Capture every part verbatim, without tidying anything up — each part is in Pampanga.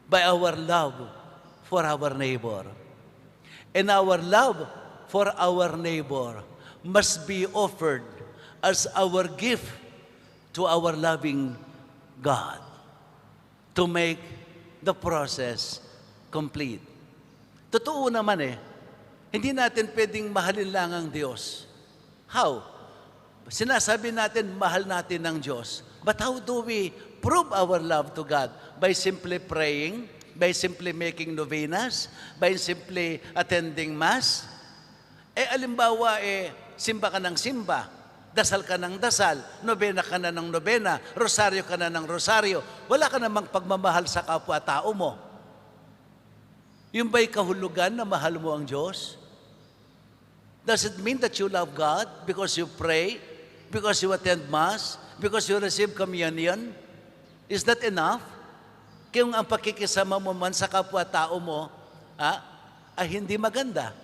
by our love for our neighbor. And our love for our neighbor must be offered as our gift to our loving God to make the process complete. Totoo naman eh, hindi natin pwedeng mahalin lang ang Diyos. How? Sinasabi natin, mahal natin ang Diyos. But how do we prove our love to God? By simply praying? By simply making novenas? By simply attending Mass? Eh, alimbawa, eh, simba ka ng simba, dasal ka ng dasal, nobena ka na ng nobena, rosaryo ka na ng rosaryo, wala ka namang pagmamahal sa kapwa-tao mo. Yun ba'y kahulugan na mahal mo ang Diyos? Does it mean that you love God because you pray, because you attend Mass, because you receive communion? Is that enough? Kung ang pakikisama mo man sa kapwa-tao mo, ha, ay hindi maganda,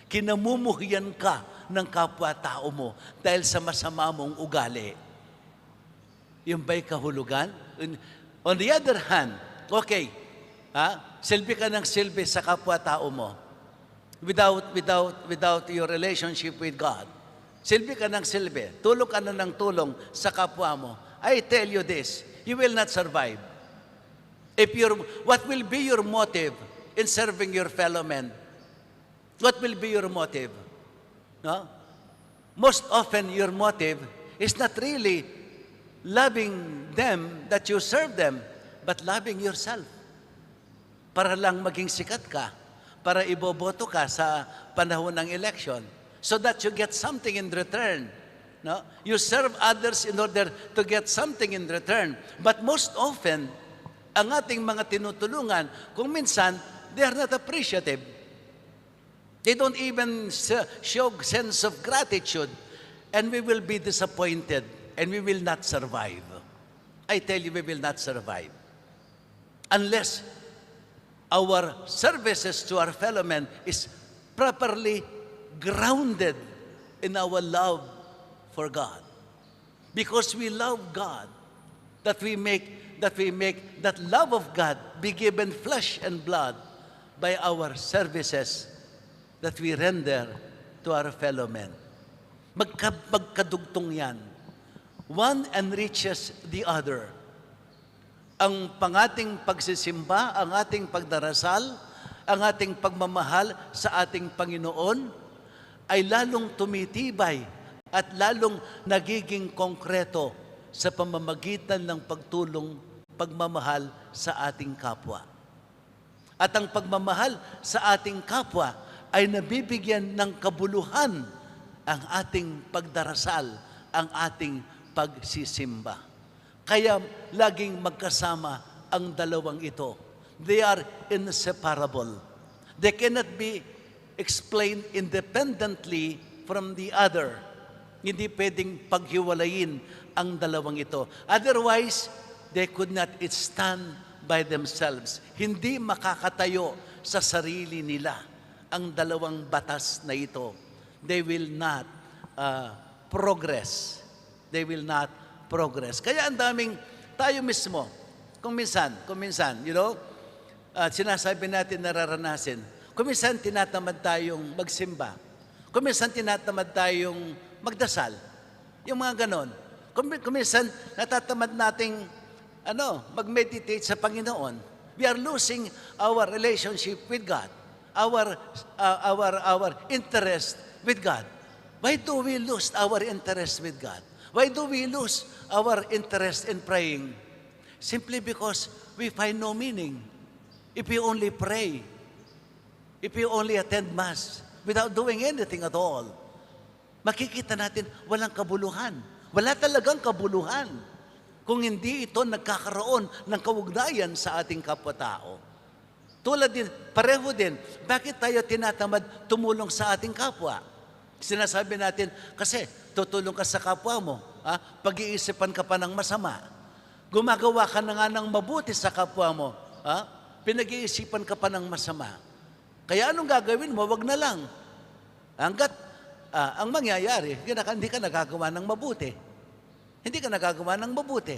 kinamumuhian ka ng kapwa-tao mo dahil sa masama mong ugali. Yun ba'y kahulugan? In- On the other hand, okay, ha? Silbi ka ng silbi sa kapwa-tao mo without, without, without your relationship with God. Silbi ka ng silbi, tulong ka na ng tulong sa kapwa mo. I tell you this, you will not survive. If your, what will be your motive in serving your fellow men? What will be your motive? No? Most often, your motive is not really loving them that you serve them, but loving yourself. Para lang maging sikat ka, para iboboto ka sa panahon ng election, so that you get something in return. No? You serve others in order to get something in return. But most often, ang ating mga tinutulungan, kung minsan, they are not appreciative. They don't even s- show sense of gratitude. And we will be disappointed. And we will not survive. I tell you, we will not survive. Unless our services to our fellow men is properly grounded in our love for God. Because we love God, that we make, that we make that love of God be given flesh and blood by our services that we render to our fellow men. Magka- magkadugtong yan. One enriches the other. Ang pangating pagsisimba, ang ating pagdarasal, ang ating pagmamahal sa ating Panginoon ay lalong tumitibay at lalong nagiging konkreto sa pamamagitan ng pagtulong, pagmamahal sa ating kapwa. At ang pagmamahal sa ating kapwa ay nabibigyan ng kabuluhan ang ating pagdarasal, ang ating pagsisimba. Kaya laging magkasama ang dalawang ito. They are inseparable. They cannot be explained independently from the other. Hindi pwedeng paghiwalayin ang dalawang ito. Otherwise, they could not stand by themselves. Hindi makakatayo sa sarili nila ang dalawang batas na ito. They will not uh, progress. They will not progress. Kaya ang daming, tayo mismo, kung minsan, kung minsan, you know, uh, sinasabi natin, nararanasin, kung minsan tinatamad tayong magsimba, kung minsan tinatamad tayong magdasal, yung mga ganon. Kung, kung minsan natatamad nating ano, mag-meditate sa Panginoon, we are losing our relationship with God, our, uh, our, our interest with God. Why do we lose our interest with God? Why do we lose our interest in praying? Simply because we find no meaning. If we only pray, if we only attend Mass without doing anything at all, makikita natin walang kabuluhan. Wala talagang kabuluhan kung hindi ito nagkakaroon ng kaugnayan sa ating kapwa-tao. Tulad din, pareho din, bakit tayo tinatamad tumulong sa ating kapwa? Sinasabi natin, kasi tutulong ka sa kapwa mo, ha? Pag-iisipan ka pa ng masama. Gumagawa ka na nga ng mabuti sa kapwa mo, ha? Pinag-iisipan ka pa ng masama. Kaya anong gagawin mo? Wag na lang. Hanggat, ah, ang mangyayari, hindi ka, hindi ka nagagawa ng mabuti. Hindi ka nagagawa ng mabuti.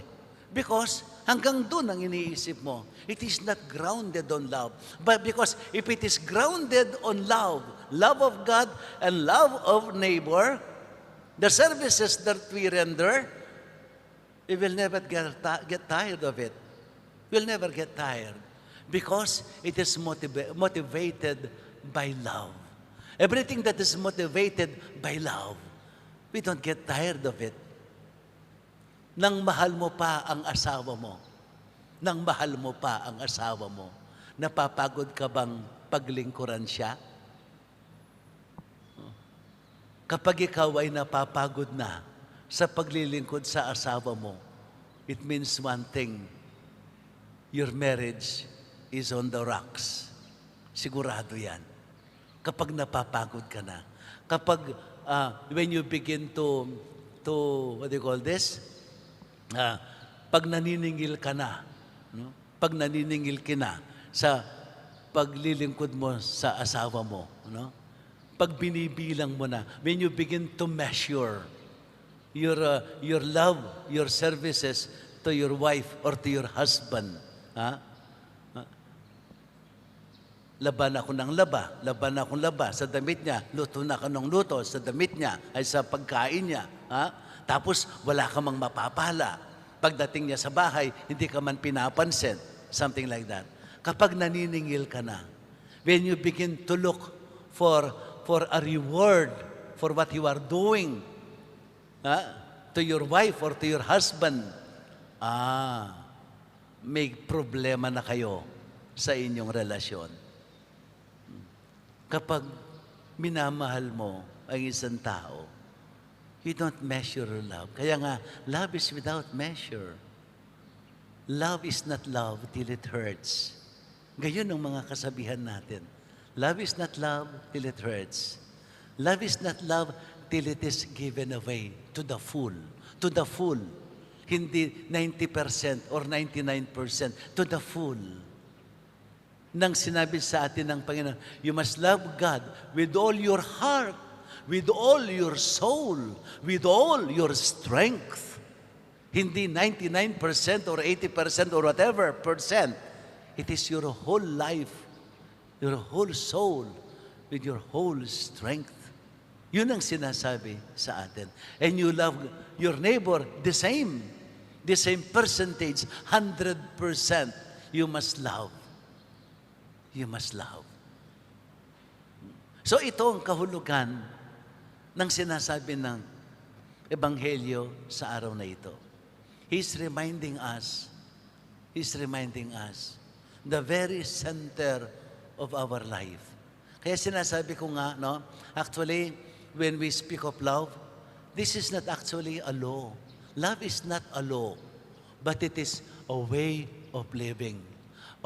Because Hanggang dun ang iniisip mo. It is not grounded on love. But because if it is grounded on love, love of God and love of neighbor, the services that we render, we will never get, ti- get tired of it. We'll never get tired because it is motiva- motivated by love. Everything that is motivated by love, we don't get tired of it. Nang mahal mo pa ang asawa mo, nang mahal mo pa ang asawa mo, napapagod ka bang paglingkuran siya? Kapag ikaw ay napapagod na sa paglilingkod sa asawa mo, it means one thing, your marriage is on the rocks. Sigurado yan. Kapag napapagod ka na, kapag, ah, when you begin to, to, what do you call this? Ah, pag naniningil ka na, no? Pag naniningil ka na sa paglilingkod mo sa asawa mo, no? Pag binibilang mo na, when you begin to measure your, uh, your love, your services to your wife or to your husband, ha? Laba na ku nang laba, laba na kung laba sa damit niya, luto na ku nang luto sa damit niya, ay sa pagkain niya, ha? Tapos wala ka mang mapapala. Pagdating niya sa bahay, hindi ka man pinapansin, something like that. Kapag naniningil ka na, when you begin to look for, for a reward for what you are doing, ha, to your wife or to your husband, ah, may problema na kayo sa inyong relasyon. Kapag minamahal mo ang isang tao, you don't measure your love. Kaya nga, love is without measure. Love is not love till it hurts. Gayon ang mga kasabihan natin. Love is not love till it hurts. Love is not love till it is given away to the full. To the full. Hindi ninety percent or ninety-nine percent. To the full. Nang sinabi sa atin ng Panginoon, "You must love God with all your heart, with all your soul, with all your strength." Hindi ninety-nine percent or eighty percent or whatever percent. It is your whole life, your whole soul, with your whole strength. Yun ang sinasabi sa atin. And you love your neighbor the same. The same percentage, hundred percent. You must love. You must love. So ito ang kahulugan ng sinasabi ng Ebanghelyo sa araw na ito. He's reminding us, He's reminding us, the very center of our life. Kaya sinasabi ko nga, no, actually, when we speak of love, this is not actually a law. Love is not a law, but it is a way of living.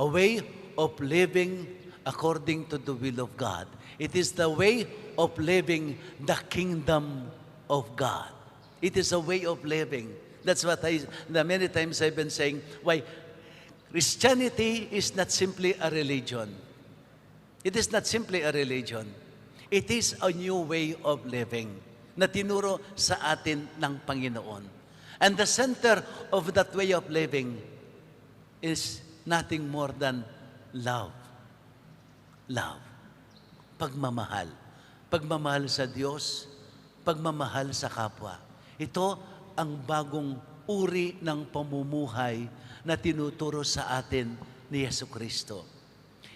A way of living according to the will of God. It is the way of living the kingdom of God. It is a way of living. That's what I, the many times I've been saying, why Christianity is not simply a religion. It is not simply a religion. It is a new way of living na tinuro sa atin ng Panginoon. And the center of that way of living is nothing more than love. Love. Pagmamahal. Pagmamahal sa Diyos, pagmamahal sa kapwa. Ito ang bagong uri ng pamumuhay na tinuturo sa atin ni Yesu Kristo.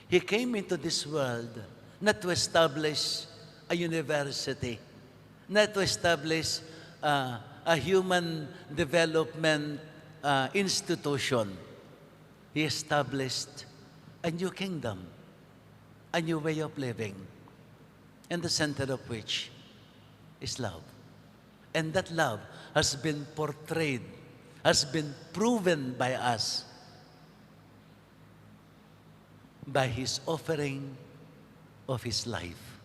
He came into this world not to establish a university, not to establish, uh, a human development, uh, institution. He established a new kingdom, a new way of living, and the center of which is love. And that love has been portrayed, has been proven by us by His offering of His life.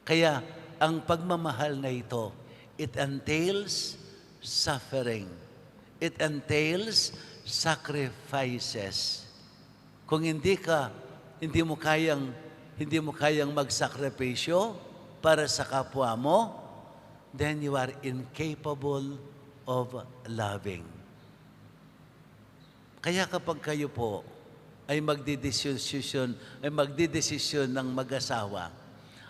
Kaya ang pagmamahal na ito, it entails suffering. It entails sacrifices. Kung hindi ka, hindi mo kayang, hindi mo kayang magsakripisyo para sa kapwa mo, then you are incapable of loving. Kaya kapag kayo po ay magdedesisyon, ay magdedesisyon ng mag-asawa,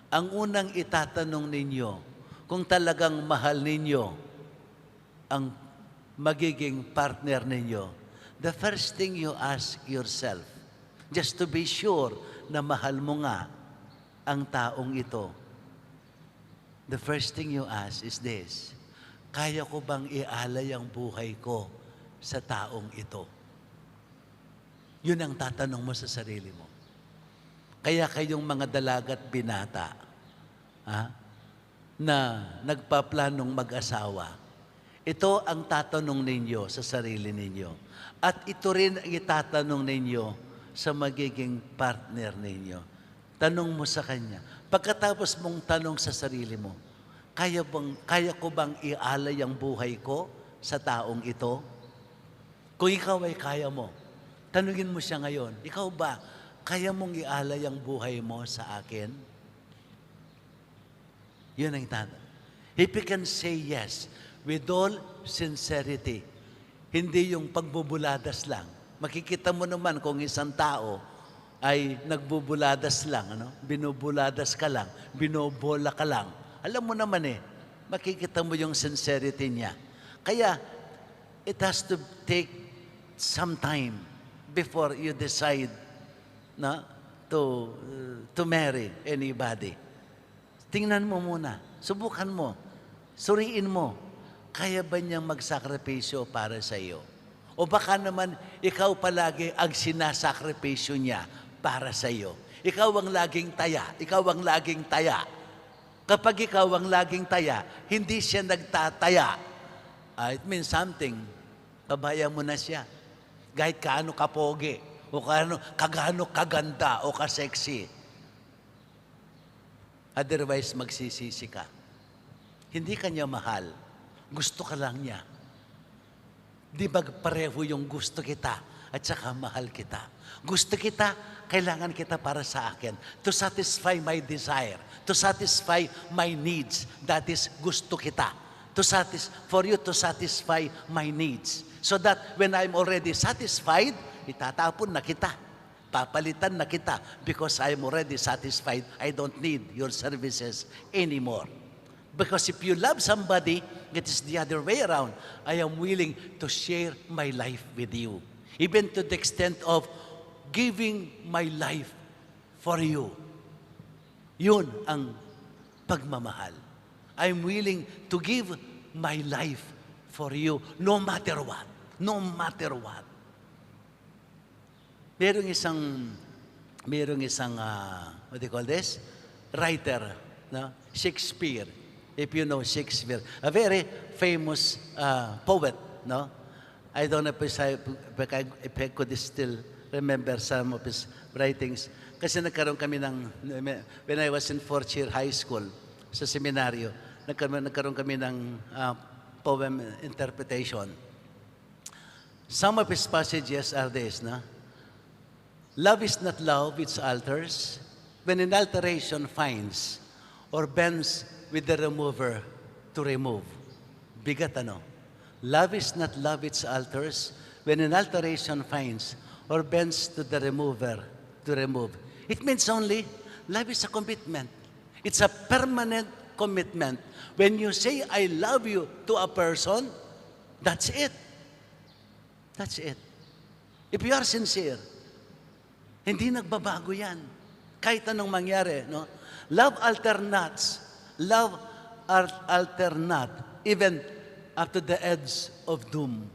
ang unang itatanong ninyo kung talagang mahal ninyo ang magiging partner ninyo, the first thing you ask yourself, just to be sure na mahal mo nga ang taong ito, the first thing you ask is this, "Kaya ko bang ialay ang buhay ko sa taong ito?" Yun ang tatanong mo sa sarili mo. Kaya kayong mga dalaga at binata, ha, na nagpaplanong mag-asawa, ito ang tatanong ninyo sa sarili ninyo. At ito rin ang itatanong ninyo sa magiging partner ninyo. Tanong mo sa kanya. Pagkatapos mong tanong sa sarili mo, "Kaya bang, kaya ko bang ialay ang buhay ko sa taong ito?" Kung ikaw ay kaya mo, tanungin mo siya ngayon, "Ikaw ba, kaya mong ialay ang buhay mo sa akin?" Yun ang tanong. If you can say yes with all sincerity, hindi yung pagbubuladas lang. Makikita mo naman kung isang tao ay nagbubuladas lang, ano? Binubuladas ka lang, binobola ka lang. Alam mo naman eh, makikita mo yung sincerity niya. Kaya, it has to take some time before you decide, no, to, to marry anybody. Tingnan mo muna, subukan mo, suriin mo, kaya ba niyang magsakripisyo para sa iyo? O baka naman, ikaw palagi ang sinasakripisyo niya para sa iyo. Ikaw ang laging taya, ikaw ang laging taya. Kapag ikaw ang laging taya, hindi siya nagtataya. Ah, it means something. Pabayaan mo na siya. Kahit kaano kapogi, o kaano, kagaano kaganda, o ka-sexy. Otherwise, magsisisi ka. Hindi ka niya mahal. Gusto ka lang niya. Di ba pareho yung gusto kita at saka mahal kita? Gusto kita, kailangan kita para sa akin. To satisfy my desire, to satisfy my needs, that is gusto kita. To satis-, for you to satisfy my needs. So that when I'm already satisfied, itatapon na kita. Papalitan na kita because I am already satisfied. I don't need your services anymore. Because if you love somebody, it is the other way around. I am willing to share my life with you. Even to the extent of giving my life for you. Yun ang pagmamahal. I'm willing to give my life for you no matter what. No matter what. Merong isang, merong isang, ah, what do you call this? Writer, no? Shakespeare. If you know Shakespeare, a very famous, ah, poet, no? I don't know if I, if I, if I could still remember some of his writings. Kasi nagkaroon kami ng, when I was in fourth year high school, sa seminaryo, nagkaroon, nagkaroon kami ng, ah, poem interpretation. Some of his passages are this, no? "Love is not love which alters, when an alteration finds or bends with the remover to remove." Bigat, ano? "Love is not love which alters, when an alteration finds or bends to the remover to remove." It means only, love is a commitment. It's a permanent commitment. When you say, "I love you," to a person, that's it. That's it. If you are sincere, hindi nagbabago yan. Kahit anong mangyari, no? Love alter not. Love al-, alter not, even up to the edge of doom.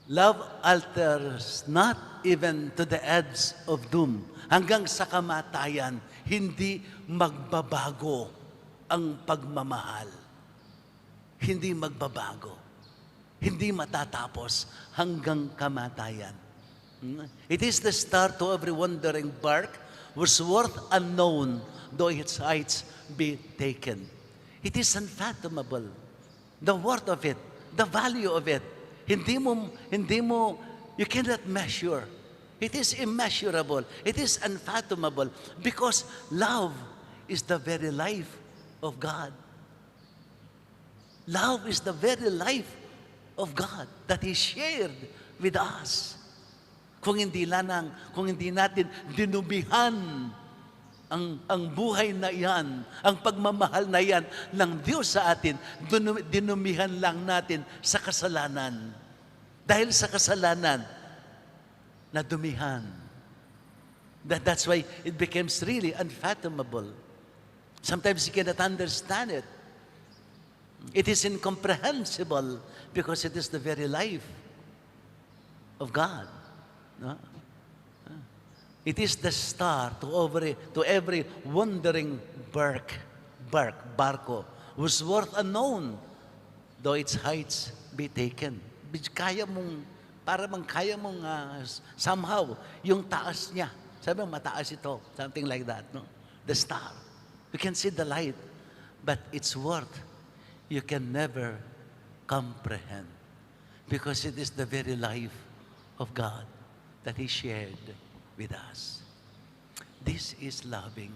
Love alters not even to the edge of doom. Hanggang sa kamatayan, hindi magbabago ang pagmamahal. Hindi magbabago. Hindi matatapos hanggang kamatayan. Hmm? It is the star to every wandering bark, whose worth unknown, though its heights be taken. It is unfathomable. The worth of it, the value of it. Hindi mo, hindi mo, you cannot measure. It is immeasurable. It is unfathomable because love is the very life of God. Love is the very life of God that He shared with us. Kung hindi lanang, kung hindi natin dinumihan ang, ang buhay na iyan, ang pagmamahal na iyan ng Diyos sa atin, dinu-, dinumihan lang natin sa kasalanan. Dahil sa kasalanan, nadumihan. That, that's why it becomes really unfathomable. Sometimes you cannot understand it. It is incomprehensible because it is the very life of God. No? It is the star to every, to every wandering bark, bark, barko, whose worth unknown, though its heights be taken. Kaya mong, para mang kaya mong, ah, s-, somehow, yung taas niya. Sabi mo, mataas ito, something like that, no? The star. You can see the light, but its worth, you can never comprehend. Because it is the very life of God that He shared with us. This is loving.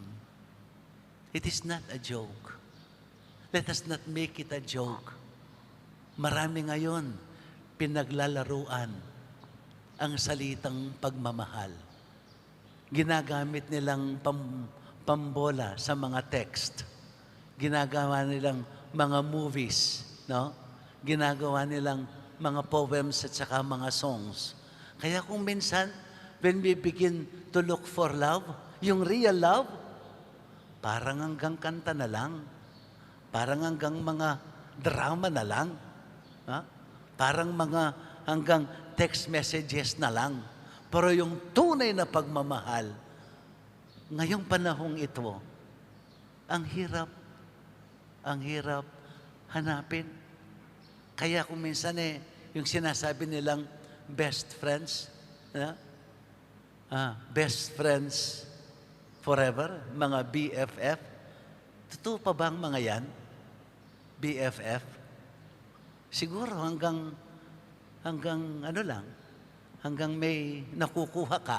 It is not a joke. Let us not make it a joke. Marami ngayon pinaglalaruan ang salitang pagmamahal. Ginagamit nilang pam-, pambola sa mga text. Ginagawa nilang mga movies, no? Ginagawa nilang mga poems at saka mga songs. Kaya kung minsan, when we begin to look for love, yung real love, parang hanggang kanta na lang. Parang hanggang mga drama na lang. Ha? Parang mga hanggang text messages na lang. Pero yung tunay na pagmamahal, ngayong panahong ito, ang hirap, ang hirap hanapin. Kaya kung minsan eh, yung sinasabi nilang best friends, ha? Ah, best friends forever, mga B F F. Totoo pa ba ang mga yan? B F F? Siguro hanggang, hanggang ano lang, hanggang may nakukuha ka.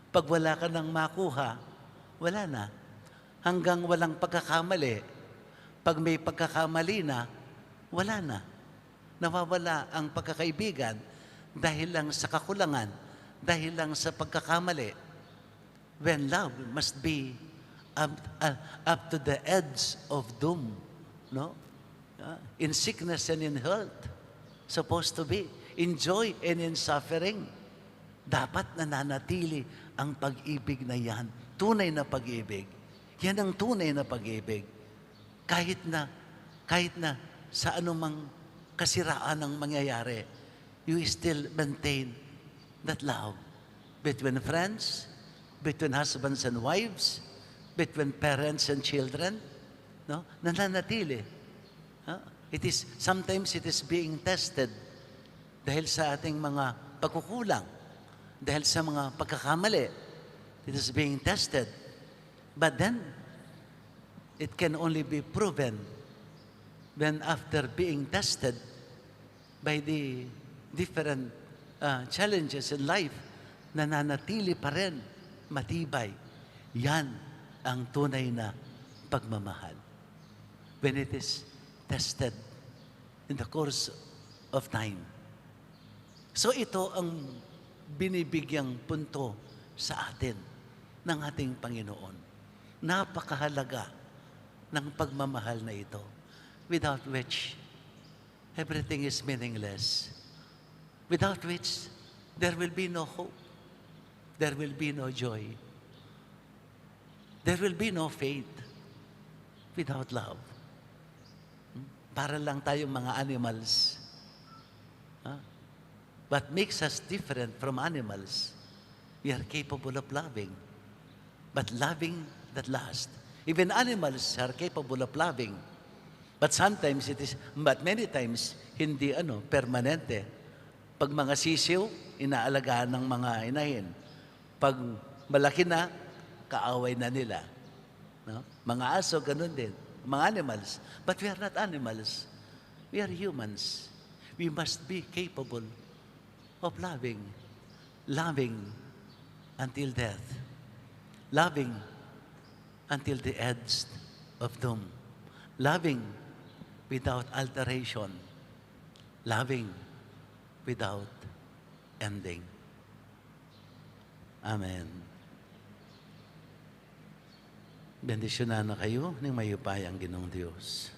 Pag wala ka nang makuha, wala na. Hanggang walang pagkakamali. Pag may pagkakamali na, wala na. Nawawala ang pagkakaibigan dahil lang sa kakulangan, dahil lang sa pagkakamali. When love must be up, uh, up to the edge of doom, no? Uh, in sickness and in health, supposed to be. In joy and in suffering. Dapat nananatili ang pag-ibig na yan. Tunay na pag-ibig. Yan ang tunay na pag-ibig. Kahit na, kahit na sa anumang kasiraan ang mangyayari, you still maintain that love between friends, between husbands and wives, between parents and children, no? Nananatili. Ha? It is, sometimes it is being tested dahil sa ating mga pagkukulang, dahil sa mga pagkakamali. It is being tested. But then, it can only be proven when after being tested by the different, uh, challenges in life, nananatili pa rin matibay. Yan ang tunay na pagmamahal. When it is tested in the course of time. So ito ang binibigyang punto sa atin ng ating Panginoon. Napakahalaga ng pagmamahal na ito, without which everything is meaningless, without which there will be no hope, there will be no joy, there will be no faith without love. Hmm? Para lang tayong mga animals. Ha? What makes us different from animals? We are capable of loving, but loving that lasts. Even animals are capable of loving, but sometimes it is, but many times, hindi, ano, permanente. Pag mga sisiw, inaalagaan ng mga inahin. Pag malaki na, kaaway na nila. No? Mga aso, ganun din. Mga animals. But we are not animals. We are humans. We must be capable of loving. Loving until death. Loving until the edge of doom. Loving without alteration. Loving without ending. Amen. Bendisyunan na kayu ning mayupayang Ginung Dios.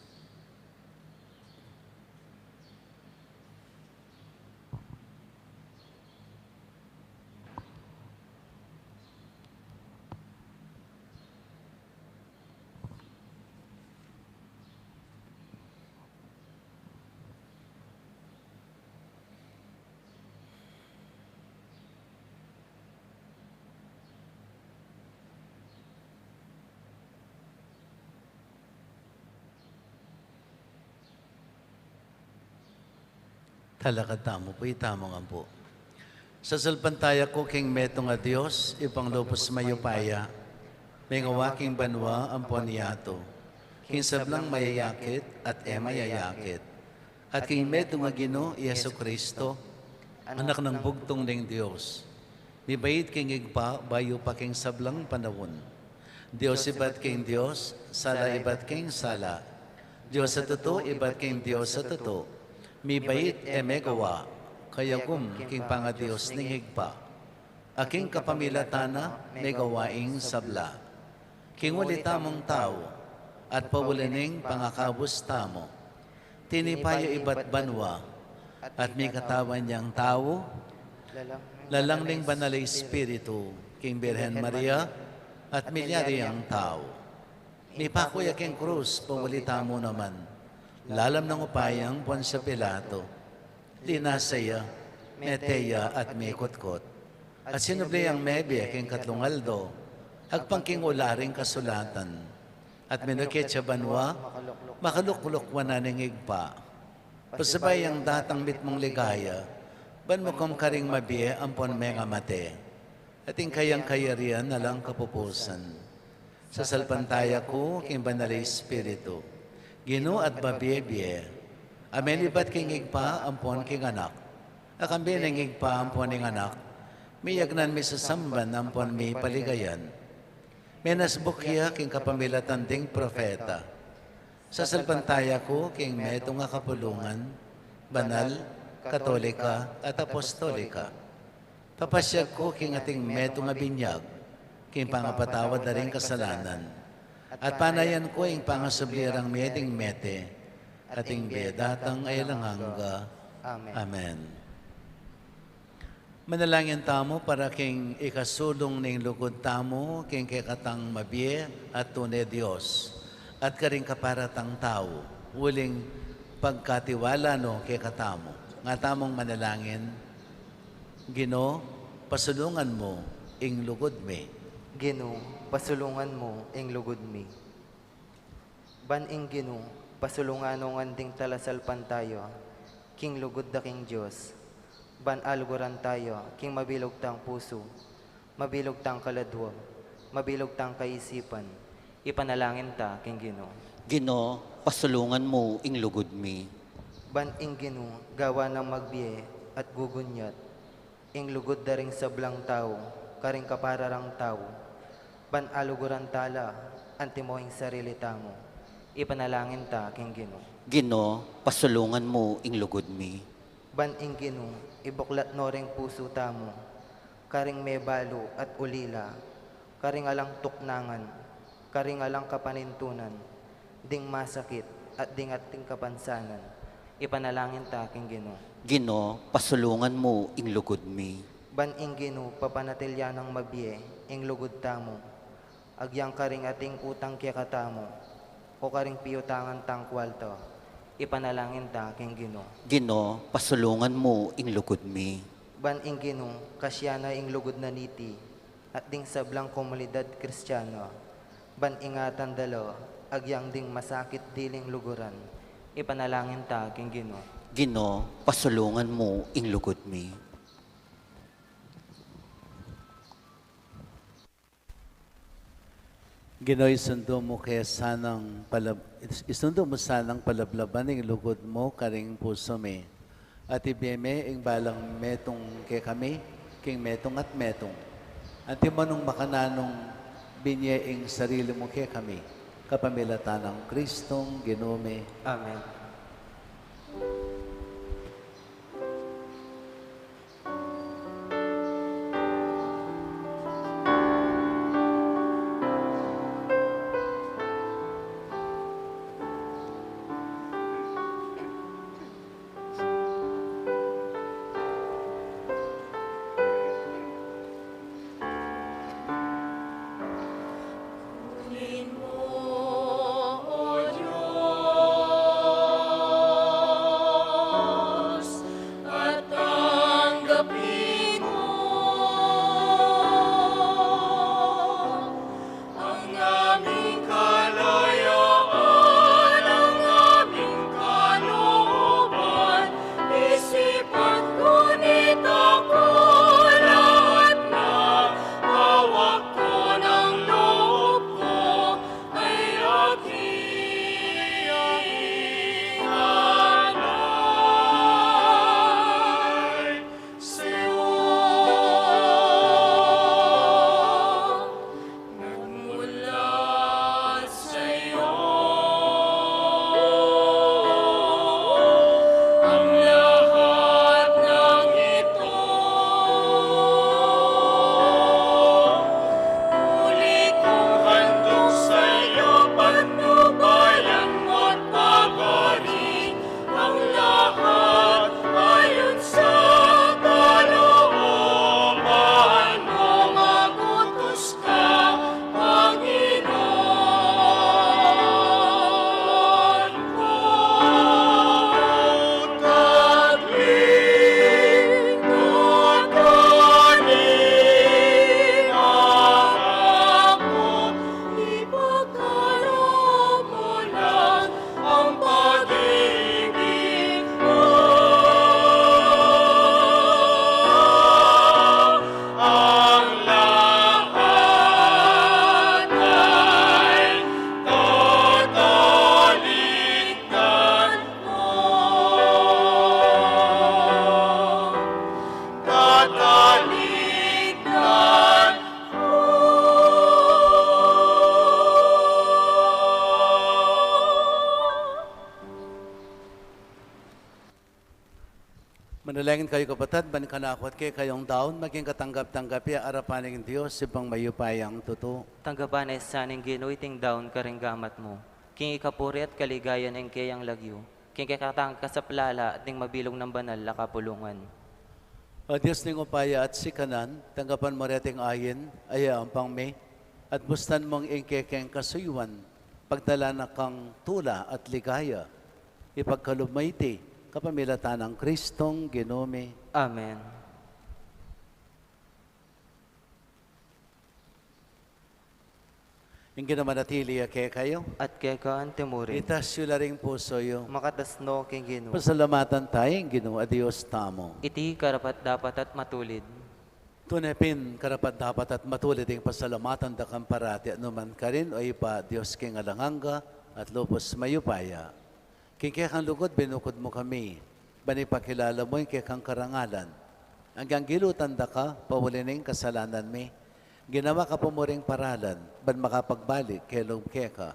Talakad tamu pu, itamung ampu. Sasalpantaya ku king metung a Dios, Ibpang lubus mayupaya, mengawa king banua ampon yatu, king sablang mayayakit at e mayayakit, at king metung a Ginu i Jesucristo, Anak nang bugtung ning Dios, mibait king Ibpa bayu pa king sablang panaun. Dios ibat king Dios, sala ibat king sala, Dios a tutu ibat king Dios a tutu, mibait e megawa, kayagum king pangadios ning Ibpa, a king kapamilatan na megawa ing sabla. King uli tamung tau, at pauli ning pangakabus tamu, tinipa ya ibat banua, at mikatawan yang tau, lalang ning Banal a Espiritu, king Birhen Maria, at milyari yang tau. Mipaku ya king krus, pauli tamu naman, lalam nang upayang Poncio Pilato. Linasa ya, mete ya, at mikutkut. At sinubli yang mebie king katlung aldo, agpang king ula ring kasulatan. At minukit ya banua, makalukluk wanan ning Ibpa. Pasabay yang datang mitmung ligaya, ban mukum karing mabie ampon mengamate, at ing kayang kayarian alang kapupusan. Sasalpantaya ku king Banal a Espiritu, Ginu at mabie-bie, a melibat king Ibpa ampon king Anak, a kambe ning Ibpa ampon ning Anak, miyagnan, misasamban ampon mipaligayan. Menasbuk ya king kapamilatan ding propeta. Sasalpantaya ku king metung a kapulungan, banal, katolika, at apostolika. Papasiag ku king ating metung a binyag, king pangapatawad da ring kasalanan. At panayan ku ing pangasubli rang mie ding mete, at ing bie datang a alang angga. Amen. Amen. Manalangin tamu para king ikasulung ning lugud tamu king kekatang mabie at tune Dios, at karing kapara tang tau, uling pagkatiwala no kekatamu. Nga tamung manalangin. Ginu, pasulungan mu ing lugud mi. Ginu, pasulungan mu ing lugud mi. Ban ing Ginu, pasulungan no ngan ding talasalpantaya king lugud da king Dios. Ban aluguran taya king mabilug tang pusu, mabilug tang kaladwa, mabilug tang kaisipan. Ipanalangin ta king Ginu. Ginu, pasulungan mu ing lugud mi. Ban ing Ginu, gawa nang magbie at gugunyat ing lugud da ring sablang tau, karing kapara rang tau, ban aluguran ta la antimo ing sarili tamu. Ipanalangin ta king Ginu. Ginu, pasulungan mu ing lugud mi. Ban ing Ginu, ibuklat no ring pusu tamu, karing mebalu at ulila, karing alang tuknangan, karing alang kapanintunan, ding masakit, at ding ating kapansanan. Ipanalangin ta king Ginu. Ginu, pasulungan mu ing lugud mi. Ban ing Ginu, papanatilian nang mabie ing lugud tamu, agyang karing ating utang kekatamu, o karing piutangan tang kuarta. Ipanalangin ta king Ginu. Ginu, pasulungan mu ing lugud mi. Ban ing Ginu, kasian na ing lugud na niti, at ding sablang komunidad Kristiana, ban ingatan da la agyang ding masakit diling luguran. Ipanalangin ta king Ginu. Ginu, pasulungan mu ing lugud mi. Ginu, isundu mu ke sanang palab-, isundu mu sanang palablaban ing lugud mu karing pusu mi. At ibie me ing balang metung kekami, king metung at metung. Antimo nung makananu nung binie ing sarili mu kekami, kapamilatan nang Kristong Ginu mi. Amen. Dayangin kayu, kapatad, ban kanaku at kekayung daun maging katanggap-tanggap ya arapan ning Dios, Ibpang mayupayang tutu. Tanggapan na sa ning Ginu iting daun karing gamat mu, king ikapuri at kaligayan ning keyang lagyu, king kekatang kasaplalan at ning mabilug nang banal a kapulungan. O Dios ning upaya at sikanan, tanggapan mu reting ain a iampang mi, at bustan mung ing kekeng kasuyuan pagdalan na kang tula at ligaya. Ipagkalub mu iti kapamilatan nang Kristong Ginu mi. Amen. Ing Ginu manatili ya kekayu. At keka antimurin. Itas yu la ring pusu yu. Makatas no king Ginu. Pasalamatan taya ing Ginu a Dios tamu. Iti karapat-dapat at matulid. Tune pin karapat-dapat at matulid ing pasalamatan da kang parati at numan karin, o Ibpa, Dios king alang angga at lubus mayupaya. King kekang lugud binukud mu kami, ban ipakilala mu ing kekang karangalan. Anggang gilutan da ka, pauli ning kasalanan mi. Ginawa ka pu mu ring paralan, ban makapagbalik ke lub keka.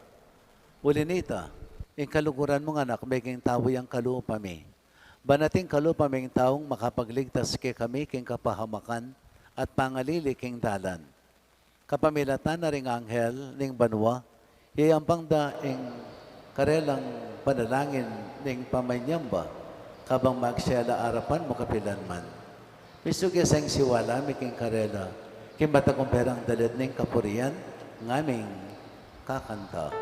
Uli nita, ing kaluguran mung Anak meging tau yang kalupa mi. Ban ating kalupa ming taung makapagligtas kekami king kapahamakan at pangalili king dalan. Kapamilatan na ring anghel ning banua, iayampang da ing karelang panalangin ning pamanyamba, kabang magsela arapan mu kapilan man. Misugi sa ing siwala mi king karela, king matagumpe rang dalit ning kapurian, ngaming kakanta.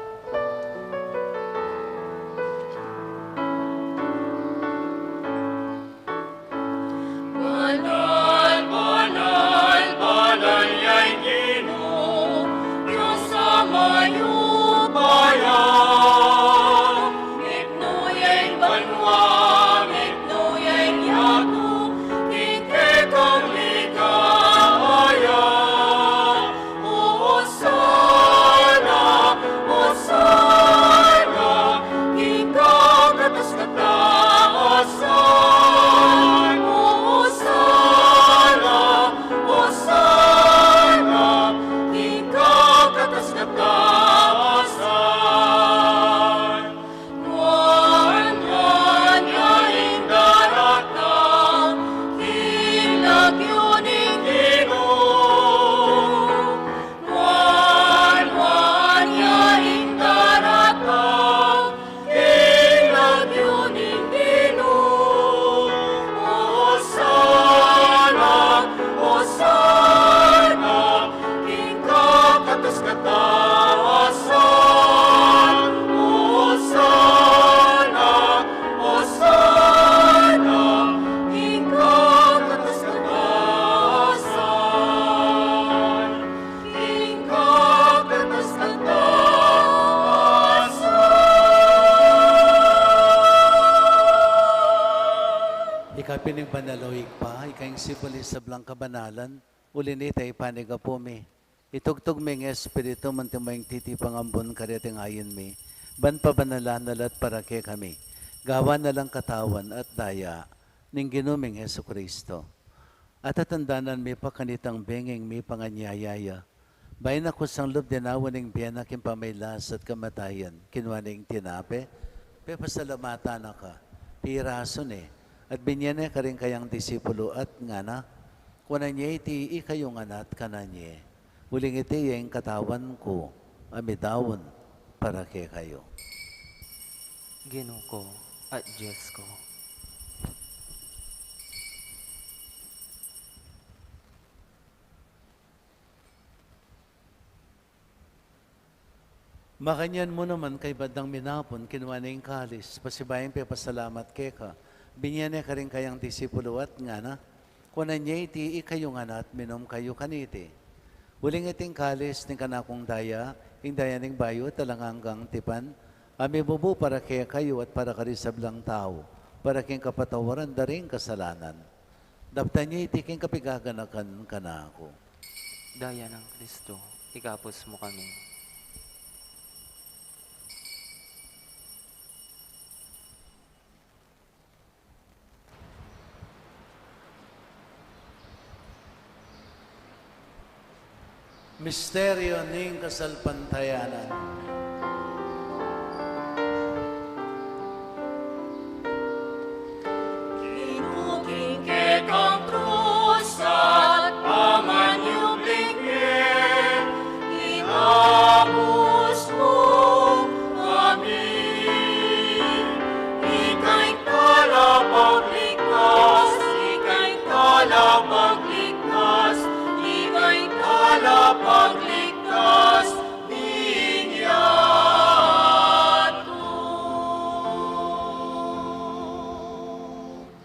Banal, banal, banal ya ing Ginu, Dios a mayupaya. Miknu ya ing banua, miknu ya ing yatu, king kekang ligaya. Hosana, Hosana, king kakatas-katasan. Hosana, Hosana, king kakatas-katasan. Nuan, nuan ya ing daratang king lagyu ning Ginu. Nuan, nuan ya ing daratang king lagyu ning Ginu. Hosana, Hosana, king kakatas-katasan. Hosana, Hosana, king kakatas-katasan. King kakatas-katasan. Ika pin ing banal, o Ibpa, ika ing sibul ning sablang kabanalan, uli nita ipanyawad mu kami. Itugtug mu ing Espiritu mu, antimo ing titipa nang ambun kareting ain mi, ban pabanalan na la at para kekami gawan na lang katawan at daya ning Ginu ming Jesucristo. At tatandanan mi pa kanitang benging mipanganyaya ya, bayu na kusang lub dinaun ing bie na king pamagkasakit at kamatayan, kinua ne ing tinape, pepasalamatan na ka, pirasu ne, at binye ne karing kayang disipulu at ngana: Kuanan ye iti ikayu ngan at kanan ye, uling iti ya ing katawan ku a midaun para kekayu. Ginu ku at Dios ku. Makanyan mu naman, kaybat dang minapun, kinua ne ing kalis, pasibayu yang pepasalamat keka, binye ne karing kayang disipulu at ngana: Kuanan ye iti ikayu ngan at minum kayu kaniti, uling iti ing kalis ning kanakung daya, ing daya ning bayu at alang anggang tipan, a mibubu para kekayu at para karing sablang tau, para king kapatawaran da ring kasalanan. Daptan ye iti king kapaganakan kanaku. Daya nang Kristo, ikabus mu kami. Misteryo ning kasalpantayanan. Ginu, king Magligtas ning yatu.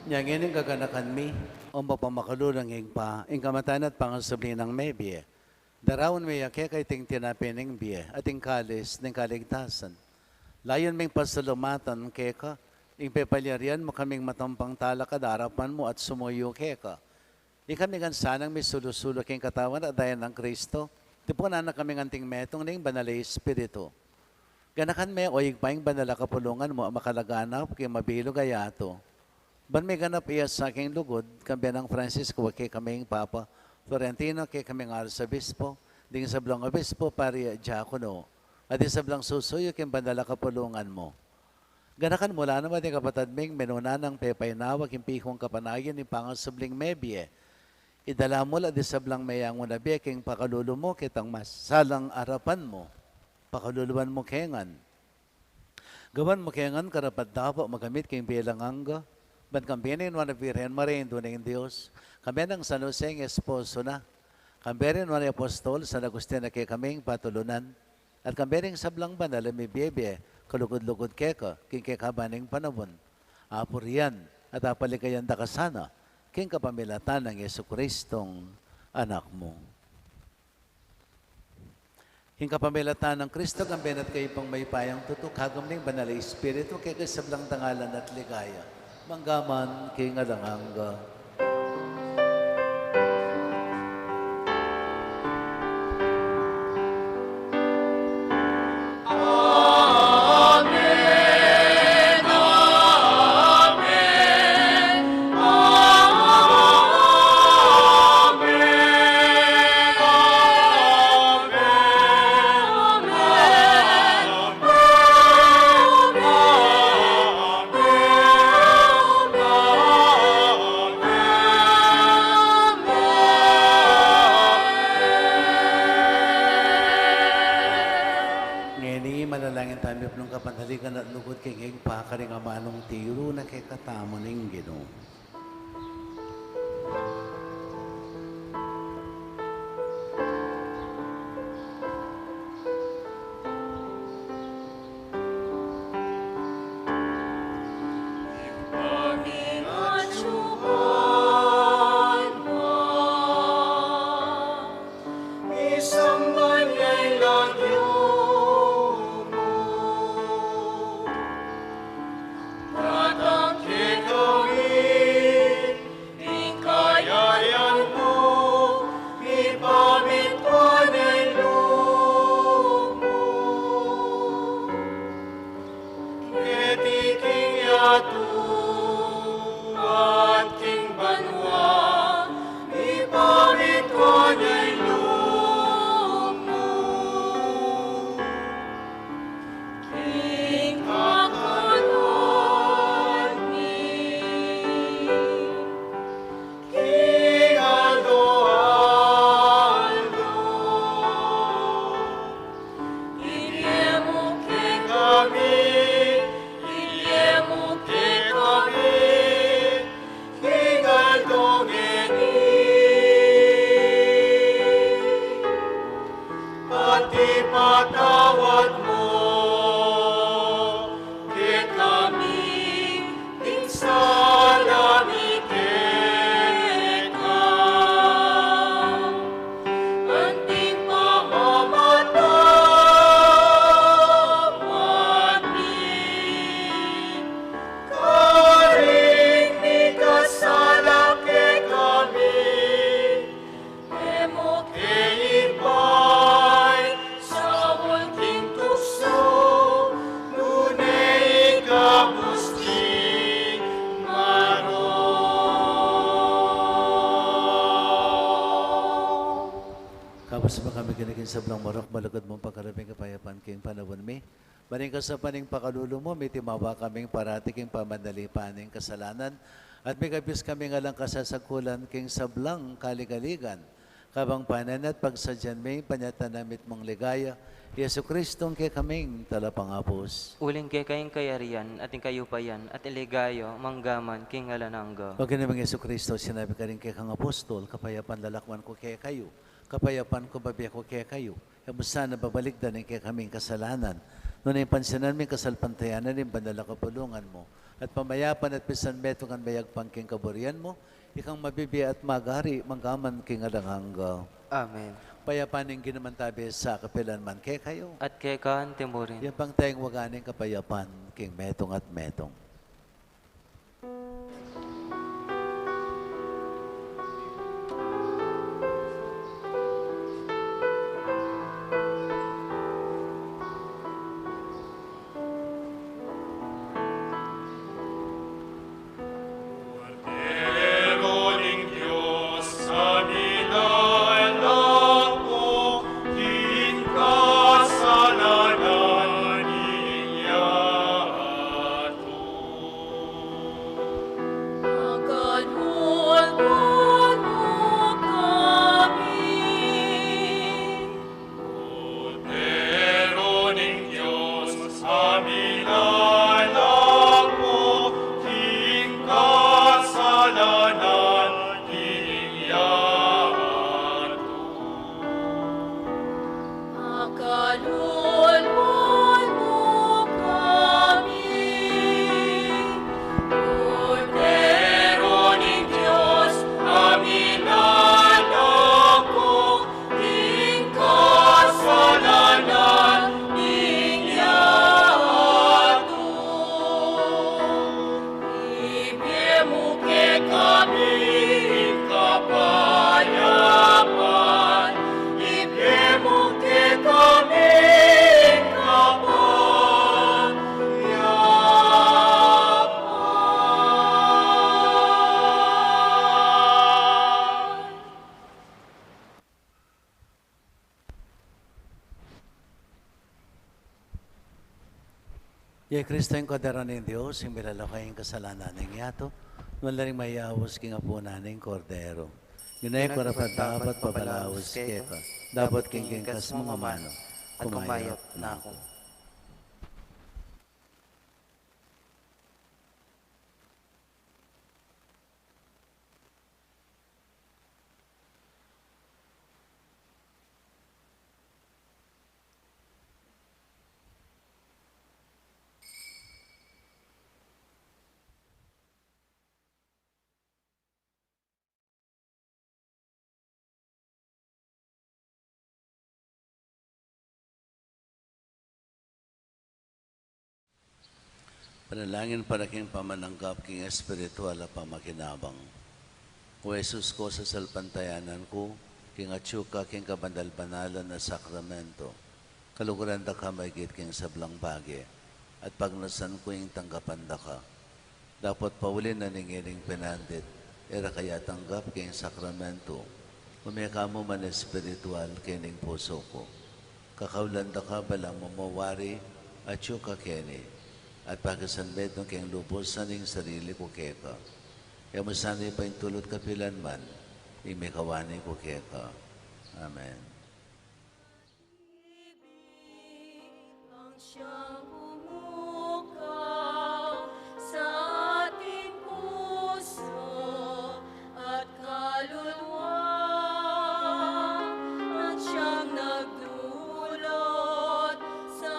Nya ngeni gaganakan mi, o mapamakalulung Ibpa, ing kamatayan at pangasubli nang mebie. Daraun mi ya keka iting tinape ning bie, at ing kalis ning kaligtasan. Layun ming pasalamatan keka, ing pepalyarian mu kaming matampang talakad king arapan mu at sumuyu keka. Ikami ngan sanang misulu-sulu king katawan at daya nang Kristo, tipunan na kaming anting metung ning Banal a Espiritu. Ganakan me, o Ibpa, ing banal a kapulungan mu a makalaganap king mabilug a yatu. Ban miganap iya sa king lugud, kambe nang Francisco a kekaming Papa, Florentino a kekaming Arsobispo, ding sablang obispo, pari, diakono, at ding sablang susuyu king banal a kapulungan mu. Ganakan mu la naman ding kapatad ming minuna nang pepainawa king pikung kapanayan ning pangasubling mebie. Idala mu la ding sablang meyangu na bie king pakalulu mu ketang masalang arapan mu. Pakaluluan mu ke ngan. Gawan mu ke ngan karapat-dapat makamit king bie alang angga, ban kambe ning nuan a Birhen Maria, Indu ning Dios, kambe nang San Jose a esposo na, kambe ring nuan a apostol San Agustin a kekaming patulunan, at kambe ring sablang banal a mibie-bie kalugud-lugud keka king kekaban ning panaun, apurian at apaligayan da ka sana king kapamilatan nang Jesucristong Anak mu. King kapamilatan nang Kristo, kambe na at kayu bang mayupayang tutu, kagum ning Banal a Espiritu, keka ing sablang dangalan at ligaya, mangga man king alang angga. Amen. Amen. Amen. Amen. Ngeni, manalangin tamu king kapanaligan at lugud king Ibpa karing amanung tiru na kekatamu ning Ginu. Isamban ya ing lagyu mu. Datang kekami ing kayarian mu, mipamitua na ing lub mu keti king yatu anti king banua. Mipamitua na ing lub mu king kakaluan mi king aldo-aldo. Ibie mu kekami, ibie mu kekami king aldo ngeni. At ipatawad mu kekami ing sala mi keka, anti ing pamamatawad mi karing mikasala kekami. E mu ke ipaisaul king tuksu, nune ikabus king marok. Kabus mu kami keni king sablang marok, malugud mung pagkalub ing kapayapan king panaun mi. Ban king kasaupan ning pakalulu mu, mitimawa kaming parati king pamanalipan ning kasalanan, at mikabus kami king alang kasasagkulan king sablang kaligaligan, kabang panenayan at pagsadyan mi ing panyatang na mitmung ligaya, Jesucristong kekaming Talapangabus. Uling keka ing kayarian, at ing kayupayan, at ing ligaya, mangga man king alang angga. O Ginu ming Jesucristo, sinabi mu karing kekang apostol, kapayapan lalakwan ku kekayu, Kapayapan ku, bibie ku kekayu. E mu sana babalikdan ing kekaming kasalanan, nune ing pansinan me ing kasalpantayanan ning banal a kapulungan mu, at pamayapan at pisan metung at mayagpang king kaburian mu, ikang mabibie at magari mangga man king alang angga. Amen. Ing kapayapan ning Ginu mantabe sa kapilan man kekayu. At keka anti mu rin. Yabang tayang waga ning kapayapan king metung at metung. Kordero ning Dios, a milalako king kasalanan ning yatu. Pakalulwan mu kami. Kordero ning Dios, a milalako king kasalanan ning yatu. Pakalulwan mu kami. Kordero ning Dios, a milalako king kasalanan ning yatu. Ibie mu kekami ing kapayapan. Ibie mu kekami ing kapayapan. Iya i Kristo, ing Kordero ning Dios, ing milalako king kasalanan ning yatu. Nuan la ring mayaus king apunan ning Kordero. Ginu, e ku karapat-dapat pabalaus keka, dapot king kingkas mung amanu, kumayap na ku. Panalangin para king pamananggap king espiritual a pamakinabang. O Jesus ku, sasalpantayanan ku king atyu ka king kabanal-banalan a sakramento. Kaluguran da ka maigit king sablang bage, at pagnasan ku ing tanggapan da ka. Dapot pauli na ning ining pinandit, e ra ka ya tanggap king sakramento, ume ka mu man espiritual king pusu ku. Kakaulan da ka balang mamawari atyu ka keni, at pakisanmetung keng lubusan ing sarili ku keka. E mu sana paintulut kapilan man ing mikawani ku keka. Amen. Ang siyang bumukaw sa ating puso at kaluluwa, at siyang nagdulot sa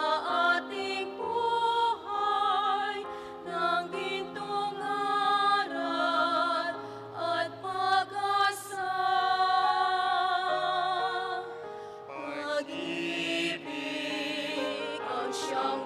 ating buhay ng gintong aral at pag-asa. Pag-ibig ang siyang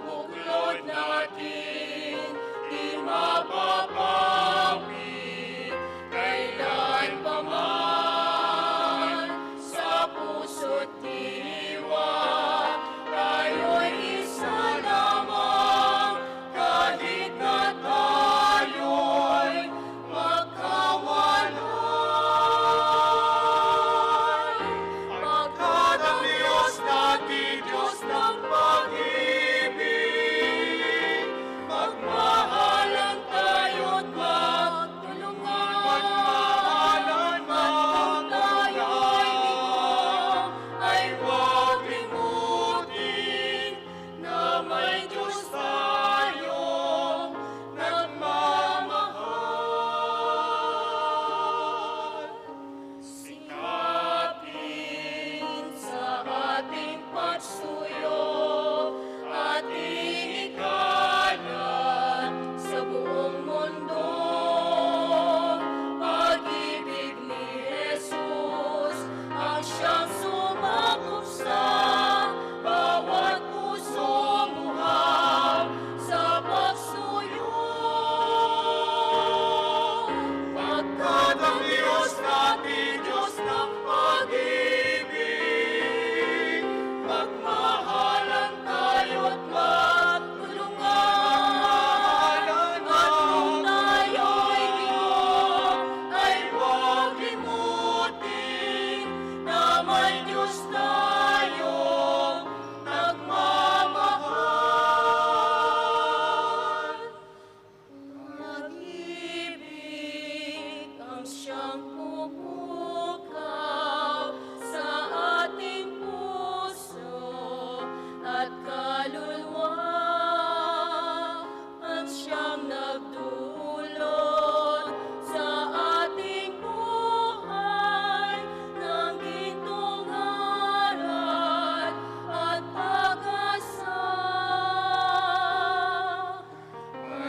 Tayong nagmamahal. Pag-ibig ang siyang pumukaw sa ating puso at kaluluwa, at siyang nagdulot sa ating buhay ng gintong aral at pag-asa.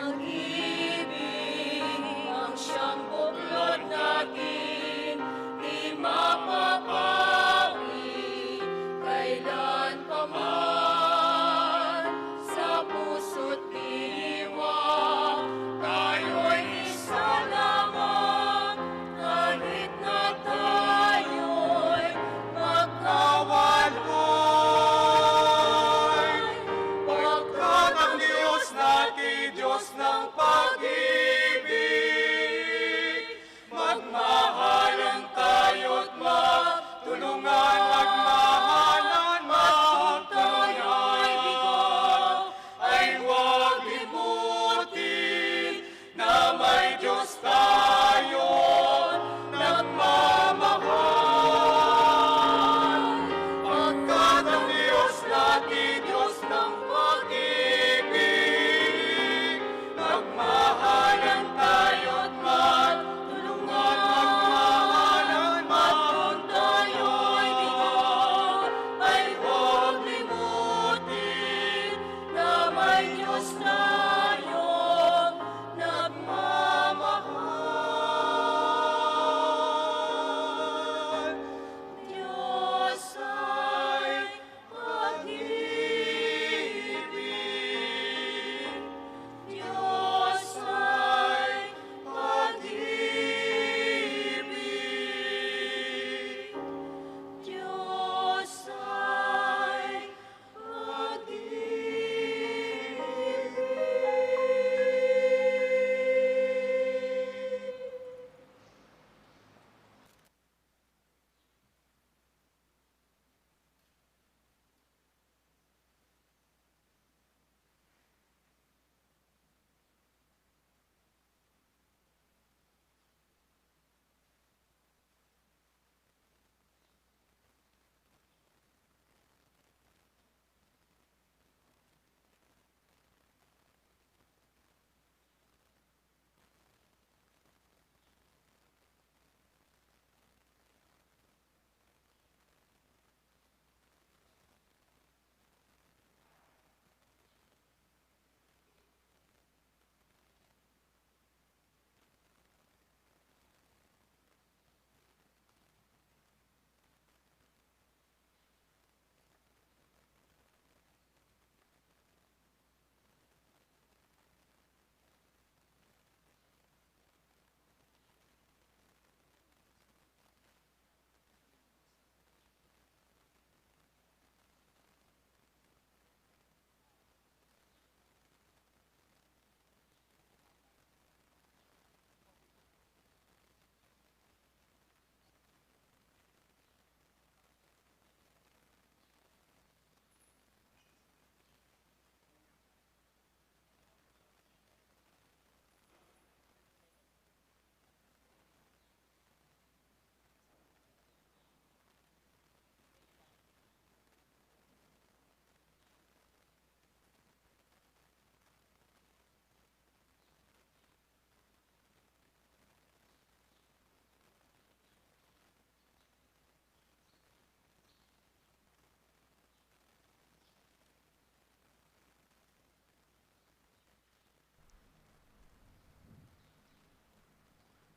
Pag-ibig ang siyang buklod natin, di mapapawi kailan pa man. Sa puso't diwa, tayo'y isa lamang, kahit na tayo'y magkawalay. Pagkat ang Diyos natin, Diyos ng pag-ibig, magmahalan tayo't magtulungan, magmahalan, magtulungan. Ay huwag limutin na may Diyos tayong nagmamahal. Pagkat ang Diyos natin, Diyos ng pag-ibig, magmahalan tayo't magtulungan, magmahalan, magtulungan. Ay huwag limutin na may Diyos tayong nagmamahal. Diyos ay pag-ibig. Diyos ay pag-ibig. Diyos ay pag-ibig.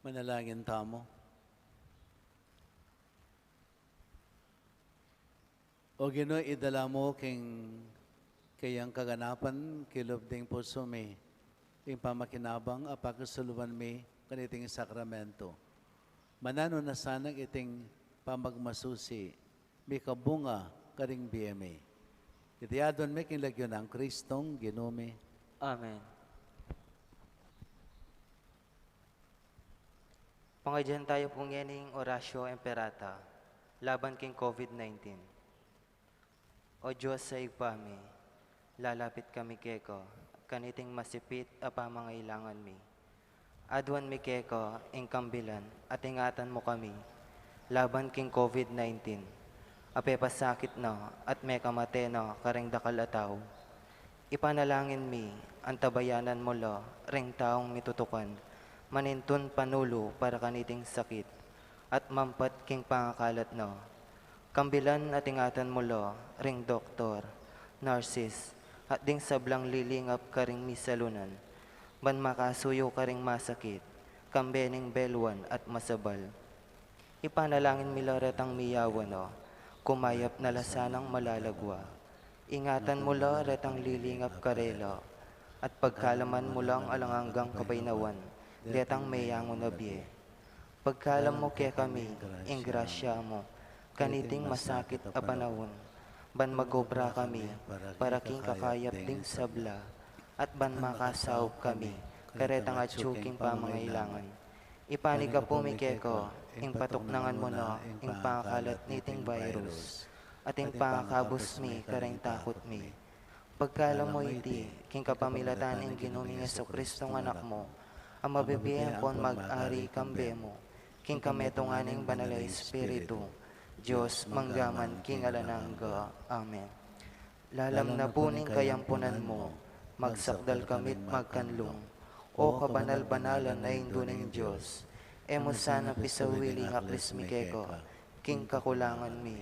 Manalangin tamu. O Ginu, idala mu king kayang kaganapan king lub ding pusu mi ing pamakinabang a pakisuluban mi kaniting sakramento. Mananu na sanang iting pamagmasusi mikabunga karing bie mi. Iti adwan mi king lagyu nang Kristong Ginu mi. Amen. Pangadyan tayu pu ngening Oratio Imperata. Laban king COVID nineteen. O Dios a Ibpa mi, lalapit kami keka, kaniting masipit a pamangailangan mi. Aduan mi keka ing kambilan at ingatan mu kami laban king COVID nineteen, a pepasakit na at mekamate na karing dakal a tau. Ipanalangin mi, antabayanan mu la ring taung mitutukan, manintun panulu para kaniting sakit, at mampat king pangakalat na. Kambilan at ingatan mu la ring doktor, nurses, at ding sablang lilingap karing misalunan, ban makasuyu karing masakit, kambe ning beluan at masabal. Ipanalangin mi la retang miyawan na, kumayap na la sanang malagwa. Ingatan mu la retang lilingap karela, at pagkalaman mu lang alang anggang kabaynawan detang meyangu na bie. Pagkalam mu kekami ing grasya mu kaniting masakit a panaun, ban mag-obra kami para king kakayap ding sabla, at ban makasaup kami karetang atyu king pamangailangan. Ipanyawad mi keka ing patuknangan mu na ing pangakalat niting virus, at ing pangakabus mi karing takut mi. Pagkalam mu iti king kapamilatan ning Ginu ming Jesucristo nga Anak mu, a mabibie ampon mag-ari kambe mu, king kametungan ning Banal a Espiritu, Dios mangga man king alang angga. Amen. Lalam na pu ning kayampunan mu, magsakdal kami't magkanlung, O kabanal-banalan a Indu ning Dios. E mu sana pisawili ing aklis mi keka king kakulangan mi,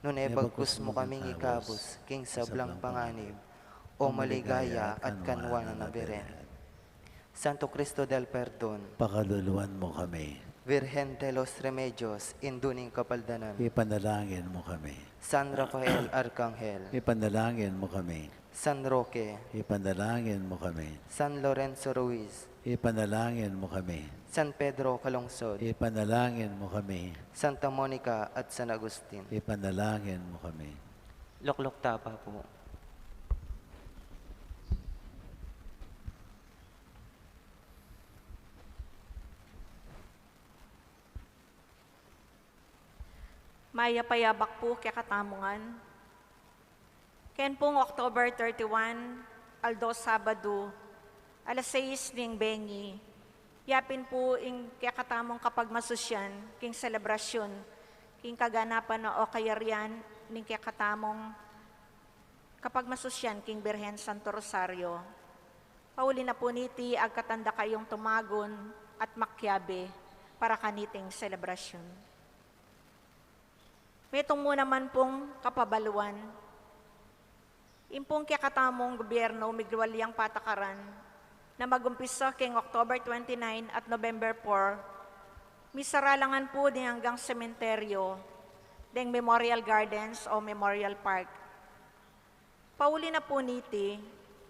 nune bagkus mu kaming ikabus king sablang panganib, O maligaya at kanwanan a Birhen. Santo Cristo del Perdon, pakaluluan mu kami. Virgen de los Remedios, Indu ning Kapaldanan, ipanalangin mu kami. San Rafael Arkanghel, ipanalangin mu kami. San Roque, ipanalangin mu kami. San Lorenzo Ruiz, ipanalangin mu kami. San Pedro Calungsod, ipanalangin mu kami. Santa Monica at San Agustin, ipanalangin mu kami. Lukluk tapa pu. Mayap a yabak pu kekatamu ngan. Ken pung October thirty-one, aldo Sabadu, alas sais ning bengi, yapin pu ing kekatamung kapagmasusyan king selebrasyun king kaganapan o kayarian ning kekatamung kapagmasusyan king Birhen Santo Rosario. Pauli na pu niti, agkatan da kayung tumagun at makiabe para kaniting selebrasyun. Metung mu naman pung kapabaluan. Ing pung kekatamung gobyernu, miglual yang patakaran na magumpisa king October twenty-nine at November four, misara la ngan pu ding anggang sementeryo, ding Memorial Gardens o Memorial Park. Pauli na pu niti,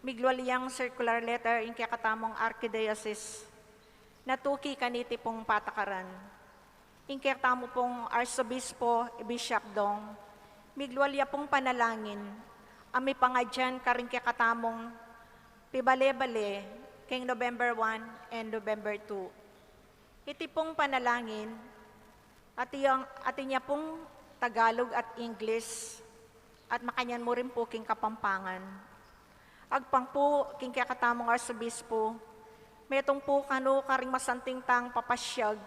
miglual yang circular letter ing kekatamung archdiocese na tuki kaniti pung patakaran. Ing kekatamu pung Arsobispo, Bishop Dong, miglual ya pung panalangin a mipangadyan karing kekatamung pibale-bale king November one and November two. Iti pung panalangin, atin, atin ya pung Tagalog at English, at makanyan mu rin pu king Kapampangan. Agpang pu king kekatamung Arsobispo, metung pu kanu karing masanting tang papasyag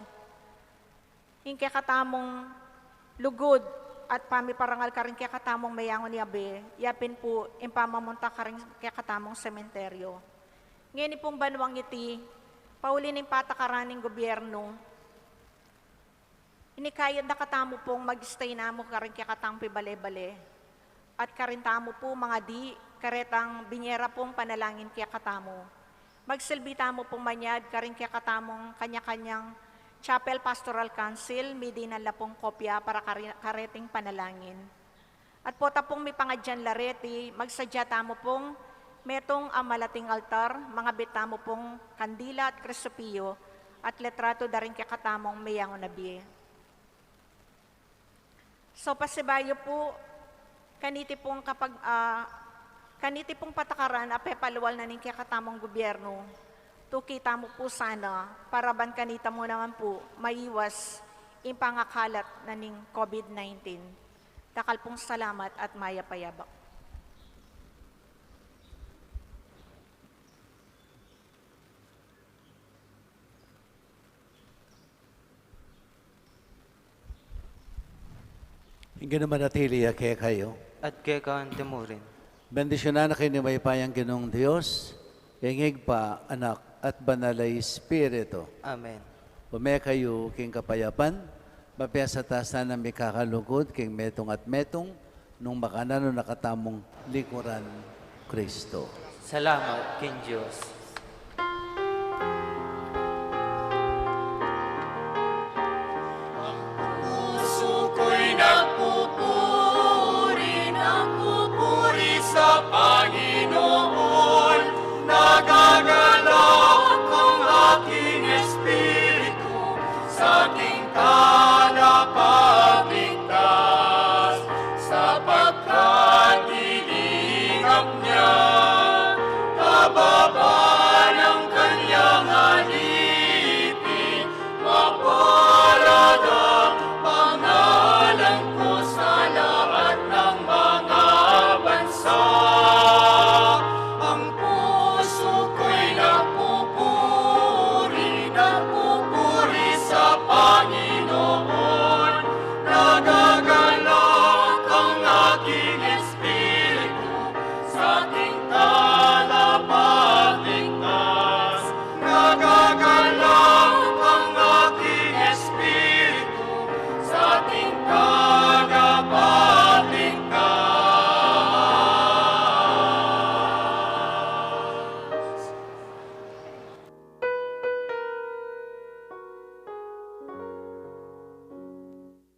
ing kekatamung lugud at pamiparangal karing kekatamung meyangu ning abe, yapin pu ing pamamunta karing kekatamung sementeryo. Ngeni pung banuang iti, pauli ning patakaran ning gobyernu, inikayat da katamu pung mag-stay namu karing kekatang pibale-bale, at karin tamu pu mangadi karetang binie ra pung panalangin kekatamu. Magsilbi tamu pung manyad karing kekatamung kanya-kanyang Chapel Pastoral Council, midinan la pung kopya para kare-, kareting panalangin. At pota pung mipangadyan la reti, magsadya tamu pung metung a malating altar, mangabit tamu pung kandila at Cristo Pio, at litratu da ring kekatamung meyangu na bie. So, pasibayu pu, kaniti pung kapag-, ah, kaniti pung patakaran a pepalual na ning kekatamung gobyernu, tuki tamu pu sana, para ban kanita mu naman pu maiwas ing pangakalat na ning COVID nineteen. Dakal pung salamat at mayap a yabak. Ing Ginu manatili ya kekayu. At keka antimurin. Bendisyunan na kayu ning mayupayang Ginung Dios, ing Ibpa, Anak, at Banal a Espiritu. Amen. Ume kayu king kapayapan, mapiasa ta sana mikakalugud king metung at metung, nung makananu na katamung likuran Kristo. Salamat king Dios.